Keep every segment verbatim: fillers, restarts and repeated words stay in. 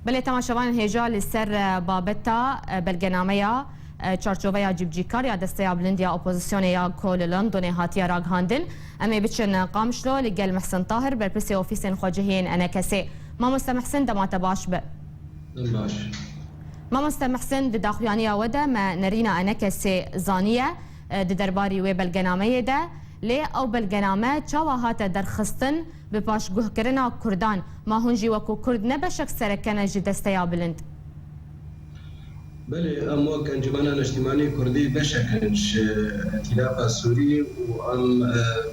Belê, temaşevanên hêja, li ser, e, babeta, e, belgenameya, e, çarçoveya cîbicîkar ya Desteya Bilind ya Opozisyonê ya ku li Londonê hatiye ragihandin, em ê biçin Qamişlo li gel Mihsin Tahir, berpirsê ofîsên xwecihiyên ENKSê. Mamoste Mihsin, dema te baş be. Dem baş. Mamoste Mihsin, di daxuyaniya we de me nerîna ENKSê zaniye, e, di derbarî wê belgenameyê de, lê ew belgename çawa hate derxistin? Bi paşguhkirina Kurdan, ma hûn jî wekû Kurd ne beşek sereke ne ji Desteya Bilind? Belê, em wek Encûmena Neştîmanî Kurdî beşek in ji Îtîlafa Sûrî û em, e,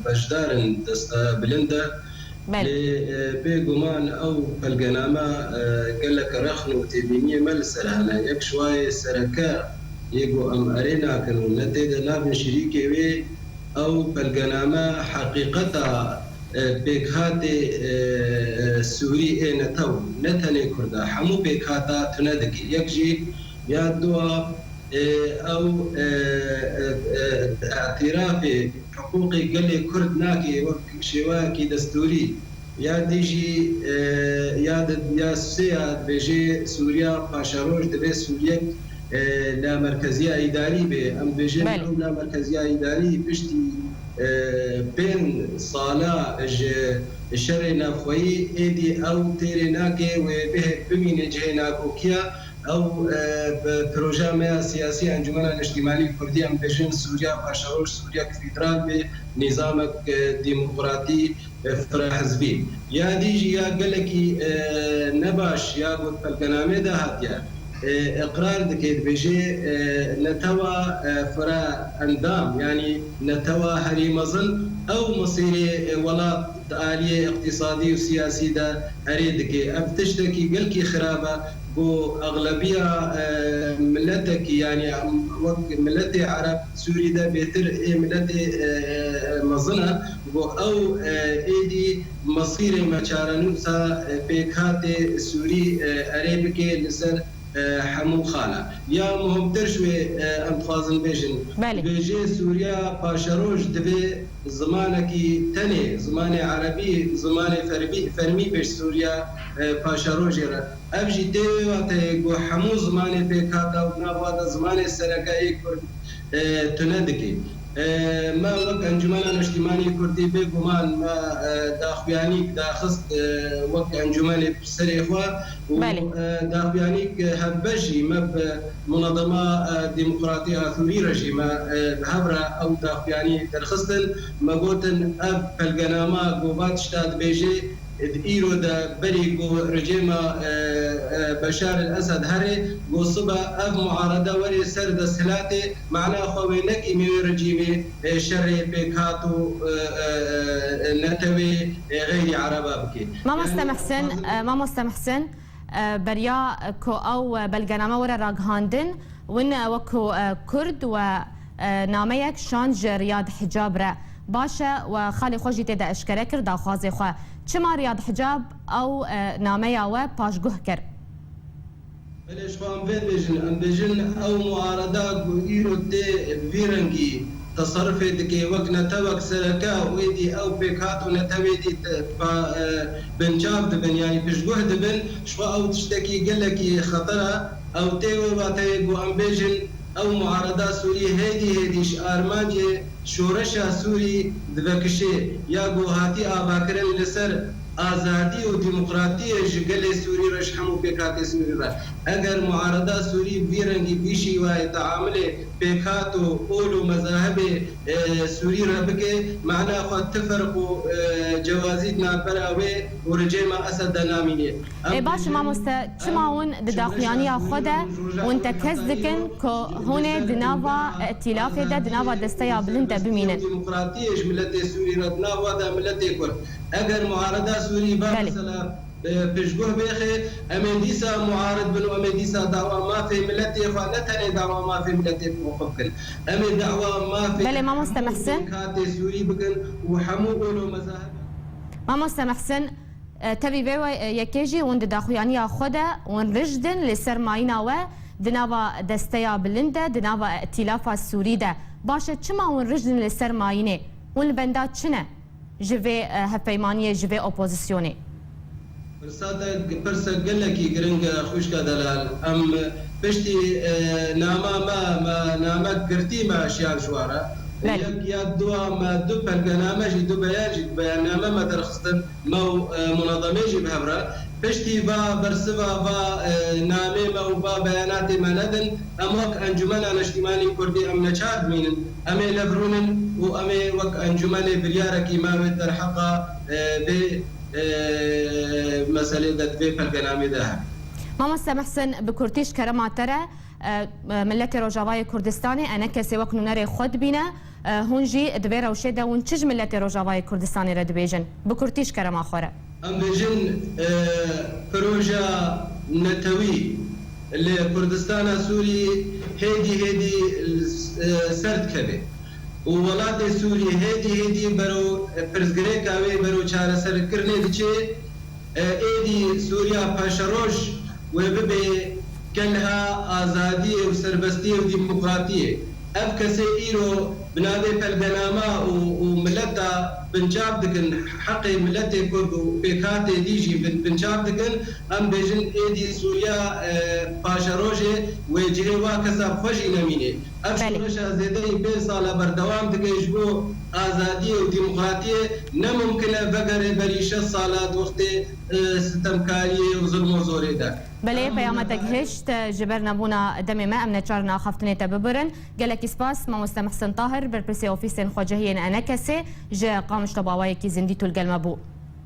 beşdar in Desteya Bilind de. Belê. Lê, e, bêguman ew belgename, e, gelek rexn û têbîniyê me li ser hene. Yek ji wayê sereke yê ku em erê nakin û ne tê de nabin şirîkê wê, ew belgename heqîqeta e, pêkhatê, e, e, Sûrî ê netew, ne tenê Kurda, hemû pêkhata tune dike. Yek jî ya dua, e, ew, e, e, e, îtirafê hiqûqê gelê Kurd nake wek şêweyekî destûrî. Ya dî jî, e, ya di, ya sê ya dibêje Sûriya paşeroj divê Sûriyek, e, lamerkeziya îdarî bê. Em dibêjin Belê. Ew lamerkeziya îdarî piştî e, pênc sala ji şerê navxweyî êdî ew têrê nake wê bihê-, bimîne cihê nakokiya. Ew, e, bi projeya me ya siyasî, Encûmena Niştîmanî Kurdî, em bêjin Sûriya paşeroj, Sûriyek federal bê, nîzamek, e, demokratî, e, firehizbî. Ya dî jî ya gelekî, e, nebaş ya ku di belgenameyê de hatiye, e, iqrar dike, dibêje, e, netewa, e, fire endam, yanî netewa herî mezin, ew mesîrê, e, welat di aliyê iqtîsadî û siyasî de erê dike. Ev tiştekî gelkî xirab e, ku exlebiya, e, miletekî, yanî em wek miletê Ereb Sûrî de bêtir ê miletê, e, e, mezin e, ku ew, e, êdî mesîrê me çarenûsa, e, pêkhatê Sûrî, e, erê bike li ser e, hemû xala. Ya muhimtir ji wê, e, em dixwazin bêjin. Belê. Dibêje Sûriya paşeroj divê zimanekî tenê, zimanê erebî, zimanê ferbî-, fermî bê ji Sûriya, e, paşerojê re. Ev jî tê wê wateyê ku hemû zimanê pêkhata û di nav wa de zimanê sereke yê Kurd, e, tune dike. E, me wek Encûmena Niştîmanî Kurdî bêguman me, e, daxuyanîk daxist, e, wek encûmenê bi serê xwe û, Belê. e, daxuyanîk hevbeş jî me bi Munezema, e, Demokratî a Sûrî re jî me, e, bi hev re ew daxuyanî derxistin. Me gotin ev belgenama ku va tişta dibêje, di îro de berî ku rejîma, e, e, Beşar el Esed here, ku sibe ev muarede were ser desthilatê, mana xwe wê nekî me wê rejîmê, e, şerê pêkhat û, e, e, e, netewê, e, xeyrî ereba bike. Mamoste Yani, Mihsin, fazil- e, Mamoste Mihsin, e, beriya ku ew belgename were ragihandin, win, e, wekû, e, Kurd we, e, nameyek şand ji Riyad Hicab re. Baş e, we xalê xwe jî tê de eşkere kir daxwazê xwe. Çima Riyad Hicab ew, e, nameya we paşguh kir? Belê, ji xwe em vê dibêjin. Em dibêjin ew muareda ku îro tê bi vî rengî teserifê dike wek netewek sereke û êdî ew pêkhat û netewê dî te-, pa-, e, binçav dibin, yanî piştguh dibin. Ji xwe ew tiştekî gelekî xeter e. Ew tê wê wateyê ku em bêjin ew muareda Sûrî hêdî hêdî ji armancê şoreşa Sûrî divekişê ya ku hatî avakirin li ser azadî û demokratiyê ji gelê Sûrî re ji hemû pêkhatê Sûrî re. Eger muareda Sûrî bi vî rengî, bi vî şîwayê teamilê pêkhat û ol û mezahibê, e, Sûrî re bike, mana xwe ti ferq û, e, cewazî di navbera wê û rejîma Esed de namîne. Ê baş e mamoste, çima hûn di daxuyaniya xwe de hûn tekez dikin ku hûn ê di nava îtîlafê de, di nava desteya bilind de bimînin? Demokratiyê ji miletê Sûrî re, di nava de miletê Kurd. Eger muareda Sûrî va Belê. mesela, e, piştguh bêxe, em ê dîsa muarid bin û em ê dîsa dawa mafê miletê xwe, ne tenê dawa mafê miletê xwe bikin. Em ê dawa mafê Belê, mamoste hemû Mihsin. pêkhatê Sûrî bikin û hemû ol û mezahib. Mamoste Mihsin, E, tevî vê we, e, yekê jî hûn di daxuyaniya xwe de hûn rijd in li ser mayîna we di nava desteya bilind de, di nava îtîlafa Sûrî de. Baş e, çima hûn rijd in li ser mayînê? Hûn li benda çi ne ji vê, e, hevpeymaniyê, ji vê opozisyonê? Pirsa te pirsek gelekî giring e xwişka delal. Em piştî, e, nama me, me namek girtî me şiyar ji we re. Belê. Yek ya dua me du pelgename jî, du beyan jî, beyanname me derxistin, me û, e, munazemê jî bi hev re. Piştî va bersiva va, e, namê me û va beyanatê me nedin, em wek Encûmena Neştîmanî Kurdî em neçar dimînin. Em ê lev rûnin û em ê wek encûmenê biryarekî me wê derheqa, e, vê e, meselê de, di vê pelgenamê de hebe. Mamoste Mihsin, bi kurtî ji kerema te re, e, e, miletê Rojavayê Kurdistanê, enekesê wek nûnerê xwe dibîne, e, hûn jî di vê rewşê de hûn çi ji miletê Rojavayê Kurdistanê re dibêjin? Bi kurtî ji kerema xwe re. Em bêjin, e, proja netewî li Kurdistana Sûrî hêdî hêdî, e, ser dikeve. û welatê Sûriyê hêdî hêdî bero pirsgirêka wê, bero çareserkirinê diçe. E, êdî Sûriya paşeroj wê bibe kelha azadiyê û serbestiyê û demokratiyê. Ev kesê îro bi navê pelgenama û, û mileta binçav dikin, heqê miletê Kurd û pêkhatê dî jî bin-, binçav dikin. Em bêjin êdî Sûriya, e, paşerojê wê cihê wa kesa bi xwe jî nemînê. Ev Belê. şoreşa zêdeyî pênc sala berdewam dike ji bo azadiyê û demokratiyê ne mumkin e vegere berî şeş sala di wextê, e, sitemkariyê û zilm û zorê de. Belê, Em peyama te bûne gihişt, e, ji ber nebûna demê me em neçarin axaftinê te bibirin. Gelekî spas, Mamoste Mihsin Tahir, berpirsê ofîsên xwecihiyên enekesê ji Qamişlo bi awayekî zindî tu li gel me bû.